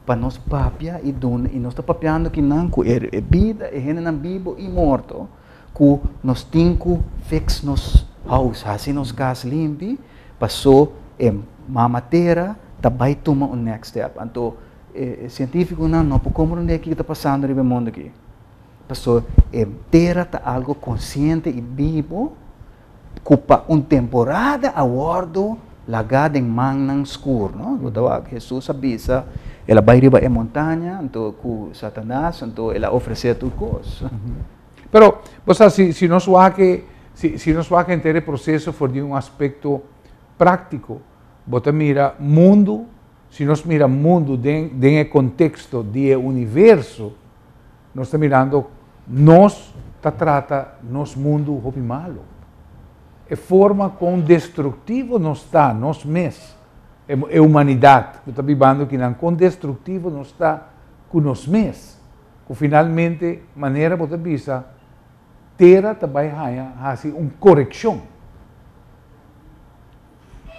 pa nos papia i duna, i nos ta papiando kinan ku e bida, e hendenan bibu i morto, ku nos tin ku fix nos house, hasi nos kas limpi, paso e mama tera ta bai tuma un next step. Anto e sientifikonan no por komprondé kiko ta pasando riba e mundu aki, paso e tera ta algu konsiente i bibu ku pa un temporada a wòrdu lagá den mannan skur, no? Bo ta wak, Hesus a bisa, el a bai riba e montaña anto ku Satanas, anto el a ofresé tur kos. Pero, bo sa, si, si nos wak e, si, si nos wak henter e proseso for di un aspekto práktiko, bo ta mira mundu, si nos mira mundu den, den e konteksto di e universo, nos ta mirando nos ta trata nos mundu hopi malu. E forma kon destruktivo nos ta, nos mes, e, e humanidat ku ta bibando akinan, kon destruktivo nos ta ku nos mes. Ku finalmente, manera bo ta bisa, tera ta bai haña hasi un korekshon.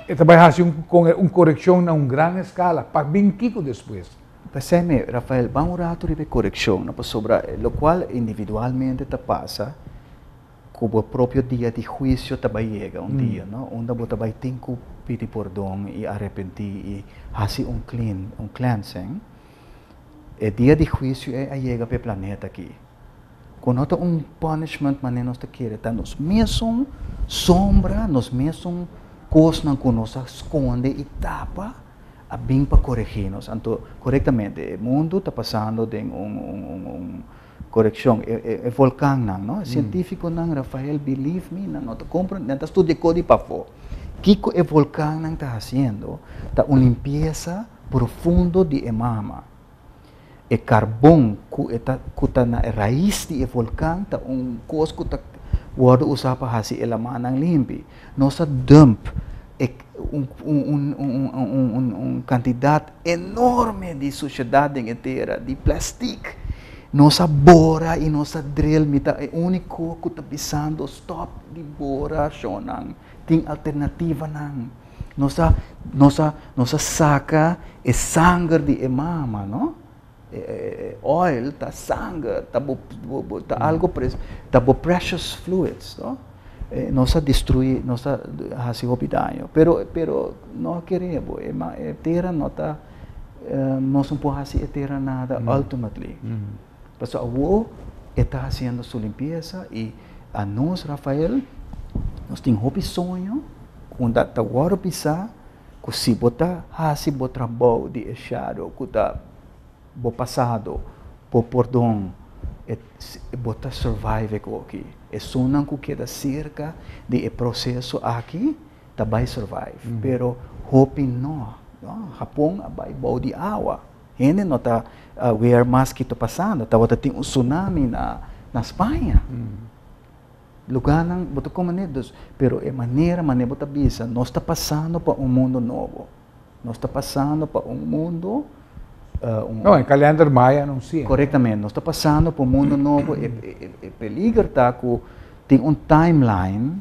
E ta bai hasi un un korekshon na un gran eskala, pa bin kiko despues? P'esei mi, Rafael, ban un ratu riba e korekshon, no? Pasobra lokual individualmente ta pasa, ku bo propio dia di huisio ta bai yega un dia, no? Unda bo ta bai tin ku pidi pordon i arepentí i hasi un clean, un cleansing. E dia di huisio ei a yega pa e planeta aki. Ku no ta un punishment manera nos ta kere, ta nos mesun sombra, nos mesun kosnan ku nos a skonde i tapa a bin pa koregí nos. Anto, korektamente, e mundu ta pasando den un un un korekshon. E e volkannan, no? E sientífikonan, Rafael, believe me, nan no ta komprendé, nan ta studia kos di pafó. Kiko e volkannan ta hasiendo ta un limpiesa profundo di e mama. E karbon ku e ta ku ta na e rais di e volkan ta un kos ku ta wòrdu usá pa hasi e lamannan limpi. Nos a dump e un un un un un kantidat enorme di sushedat den e tera, di plèstik. Nos a bora i nos a drill. Mi ta e úniko ku ta bisando stòp di bora, shonnan. Tin alternativanan. Nos a, nos a, nos a saca e sanger di e mama, no? E, e, oil ta sanger, ta bo, bo, bo ta algo pre, ta bo precious fluids, no? Eh, nos a destrui, nos a haci hopi daño, pero, pero no kere bo, e, ma, e tera no ta, eh, nos no por haci e tera nada mm. ultimately. Mm. Pasobra awor e ta haciendo su limpieza y a nos, Rafael, nos tin hopi soño unda ta wòrdu bisa ku si bo ta hasi bo trabou di e shadow ku ta bo pasado, bo pordon, e bo ta survive e koki. Esunnan ku keda serka di e proseso aki ta bai survive, pero hopi no. Japon a bai bou di awa. Hende no ta aware mas ki ta pasando. Tabata tin un tsunami na na Spaña. Lugarnan bo ta kome net dus, pero e manera manera bo ta bisa nos ta pasando pa un mundo nobo. Nos ta pasando pa un mundo un No, e kalender maya anunsia. Korektamente, nos ta pasando pa un mundo nobo. E e e peliger ta ku tin un timeline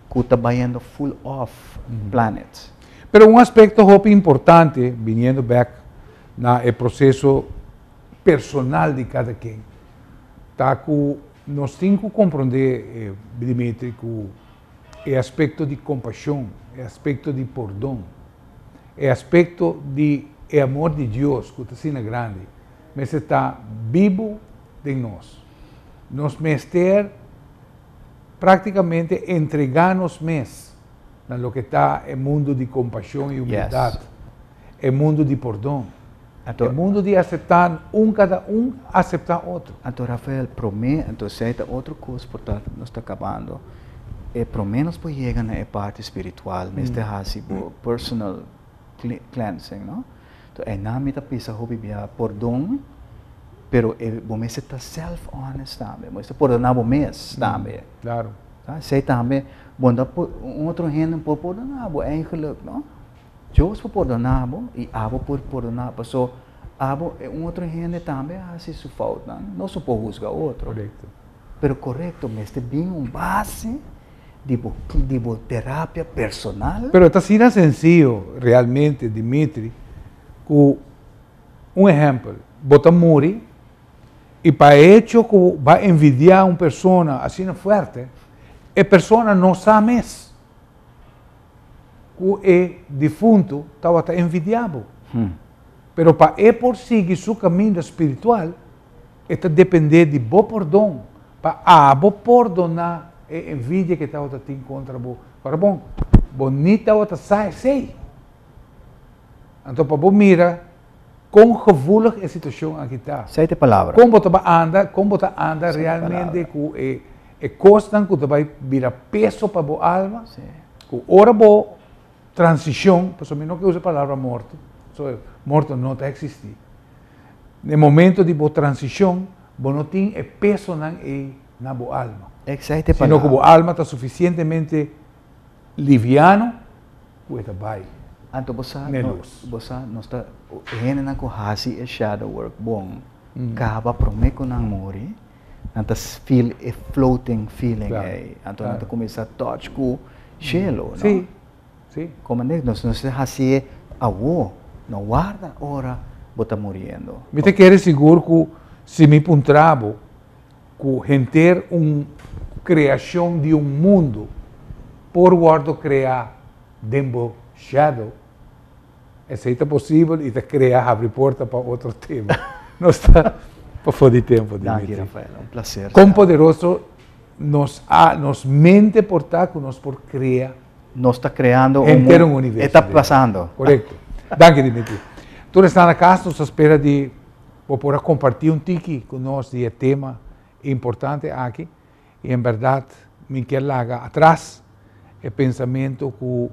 ku ta bayendo full off planet. Pero un aspekto hopi importante, biniendo bek na e proseso personal di kada ken, ta ku nos tin ku komprondé, Dimitri, ku e aspekto di kompashon, e aspekto di pordon, e aspekto di e amor di Dios ku ta asina grandi, mester ta bibu den nos. Nos mester Práktikamente entregá nos mes na loke ta e mundu di kompashon i humildat, e mundu di pordon. Anto, E mundu di aseptá un kada un aseptá otro. Anto Rafael, promé, anto esei ta otro kos por ta nos ta kabando, e promé nos por yega na e parti spiritual mester hasi bo personal cleansing, no? Anto einan mi ta bisa hopi bia pordon, pero e bo mester ta self honest tambe, bo mester pordoná bo mes tambe. Claro. Sa, esei tambe bo no ta por, un otro hende no por pordoná bo eigenlijk, no? Dios por pordoná bo i abo por pordoná, paso abo e un otro hende tambe a hasi su foutnan, nos no por husga otro. Korekto. Pero korekto mester bin un base di bo di bo terapia personal. Pero ta asina sensiyo realmente Dimitri ku un ehèmpel bo ta muri i pa e hecho ku bo a envidiá un persona asina fuerte e persona no sa mes. Ku e difuntu tabata envidiá bo. Pero pa e por sigui su kaminda spiritual, e ta dependé di bo pordon, pa abo pordoná e envidia ku e tabata tin kontra bo. Ora bon, bo ni tabata sa esei. Anto pa bo mira kon gevoelig e situashon aki ta. Esei ta e palabra. Kon bo ta anda, kon bo ta anda realmente ku e E kosnan ku ta bai bira peso pa bo alma, ku ora bo transishon, pasobra mi no ke usa e palabra morto, pasobra morto no ta eksistí. Na e momento di bo transishon, bo no tin e pesonan ei na bo alma. Esei ta e Sino ku bo palabra. alma ta sufisientemente liviano ku e ta bai Anto bo sa, n'e no, lus. bo sa, nos ta, e hendenan ku hasi e shadow work bon, kaba promé ku nan muri, Nan ta feel e floating feeling ei. Anto nan ta kuminsá touch ku shelu, no? Sí, sí. Komandé, nos no ta hasié awó, no warda ora bo ta muriendo. Mi ta kere sigur ku si mi puntra bo ku henter un kreashon di un mundu por wòrdu kreá den bo shadow, Esei ta posibel i ta krea habri porta pa otro tema. Nos ta pafó di tempo, Danki, Dimitri. Rafael. Un placer. Kon poderoso nos a nos mente por ta ku nos por krea Nos ta kreando un henter un universo. E ta pasando. Korekto. Danki, Dimitri. Tur esnan na kas nos ta spera di bo por a kompartí un tiki ku nos di e tema importante aki. I en bèrdat mi kier laga atras e pensamentu ku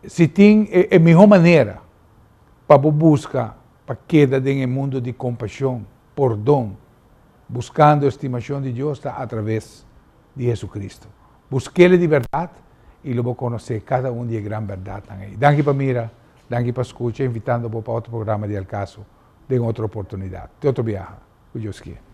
Si tin e mihó manera pa bo buska pa keda den e mundu di kompashon, pordon, buskando e stimashon di Dios ta atraves di Jesucristo. Busk'El di bèrdat i lo bo konosé kada un di e gran bèrdatnan ei. Danki pa mira, danki pa skucha, invitando bo pa otro programa di Al Caso den otro oportunidat. Te otro biaha, ku Dios kier.